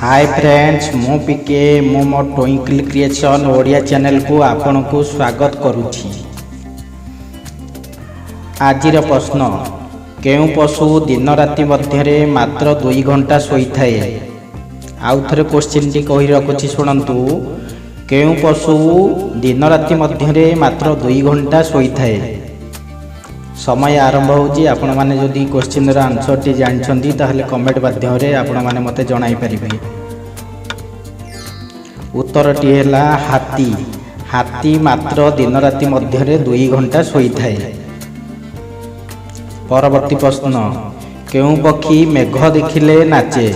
ହାଏ friends, ମୁଁ PK. ମୁଁ ମୋ ଟ୍ୱିଙ୍କଲ୍ କ୍ରିଏସନ୍ ଓଡ଼ିଆ ଚ୍ୟାନେଲକୁ ଆପଣଙ୍କୁ ସ୍ୱାଗତ କରୁଛି। ଆଜିର ପ୍ରଶ୍ନ, କେଉଁ ପଶୁ ଦିନ ରାତି ମଧ୍ୟରେ ମାତ୍ର 2 ଘଣ୍ଟା ଶୋଇଥାଏ? ଆଉ ଥରେ କୋଶ୍ଚିନ୍ଟି କହି ରଖୁଛି, ଶୁଣନ୍ତୁ। କେଉଁ ପଶୁ ଦିନ ରାତି ମଧ୍ୟରେ ମାତ୍ର 2 ଘଣ୍ଟା ଶୋଇଥାଏ? ସମୟ ଆରମ୍ଭ ହେଉଛି। ଆପଣମାନେ ଯଦି କୋଶ୍ଚିନ୍ର ଆନ୍ସର୍ଟି ଜାଣିଛନ୍ତି, ତାହେଲେ କମେଣ୍ଟ ମାଧ୍ୟମରେ ଆପଣମାନେ ମୋତେ ଜଣାଇ ପାରିବେ। ଉତ୍ତରଟି ହେଲା ହାତୀ। ହାତୀ ମାତ୍ର ଦିନ ରାତି ମଧ୍ୟରେ 2 ଘଣ୍ଟା ଶୋଇଥାଏ। ପରବର୍ତ୍ତୀ ପ୍ରଶ୍ନ, କେଉଁ ପକ୍ଷୀ ମେଘ ଦେଖିଲେ ନାଚେ?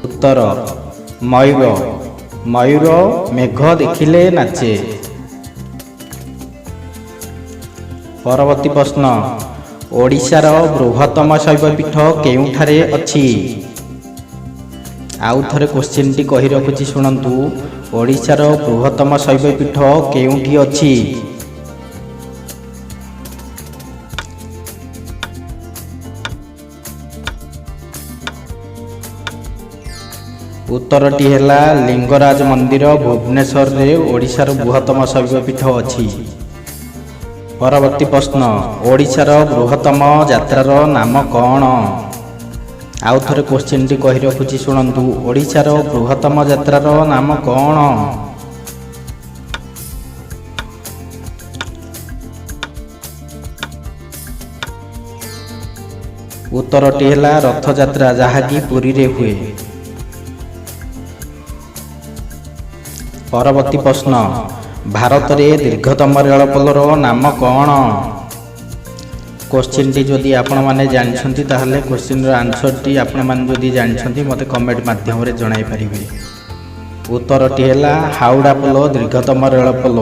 ଉତ୍ତର ମୟୂର। ମୟୂର ମେଘ ଦେଖିଲେ ନାଚେ। ପରବର୍ତ୍ତୀ ପ୍ରଶ୍ନ, ଓଡ଼ିଶାର ବୃହତ୍ତମ ଶୈବପୀଠ କେଉଁଠାରେ ଅଛି? ଆଉ ଥରେ କୋଶ୍ଚିନ୍ଟି କହି ରଖୁଛି, ଶୁଣନ୍ତୁ। ଓଡ଼ିଶାର ବୃହତ୍ତମ ଶୈବପୀଠ କେଉଁଠି ଅଛି? ଉତ୍ତରଟି ହେଲା ଲିଙ୍ଗରାଜ ମନ୍ଦିର, ଭୁବନେଶ୍ୱରରେ ଓଡ଼ିଶାର ବୃହତ୍ତମ ଶୈବପୀଠ ଅଛି। ପରବର୍ତ୍ତୀ ପ୍ରଶ୍ନ, ଓଡ଼ିଶାର ବୃହତ୍ତମ ଯାତ୍ରାର ନାମ କ'ଣ? ଆଉ ଥରେ କୋଶ୍ଚିନ୍ଟି କହି ରଖୁଛି, ଶୁଣନ୍ତୁ। ଓଡ଼ିଶାର ବୃହତ୍ତମ ଯାତ୍ରାର ନାମ କ'ଣ? ଉତ୍ତରଟି ହେଲା ରଥଯାତ୍ରା, ଯାହାକି ପୁରୀରେ ହୁଏ। ପରବର୍ତ୍ତୀ ପ୍ରଶ୍ନ, ଭାରତରେ ଦୀର୍ଘତମ ରେଳ ପୋଲର ନାମ କ'ଣ? କୋଶ୍ଚିନ୍ଟି ଯଦି ଆପଣମାନେ ଜାଣିଛନ୍ତି, ତାହେଲେ କୋଶ୍ଚିନ୍ର ଆନ୍ସର୍ଟି ଆପଣମାନେ ଯଦି ଜାଣିଛନ୍ତି, ମୋତେ କମେଣ୍ଟ ମାଧ୍ୟମରେ ଜଣାଇ ପାରିବେ। ଉତ୍ତରଟି ହେଲା ହାଉଡ଼ା ପୋଲ ଦୀର୍ଘତମ ରେଳ ପୋଲ।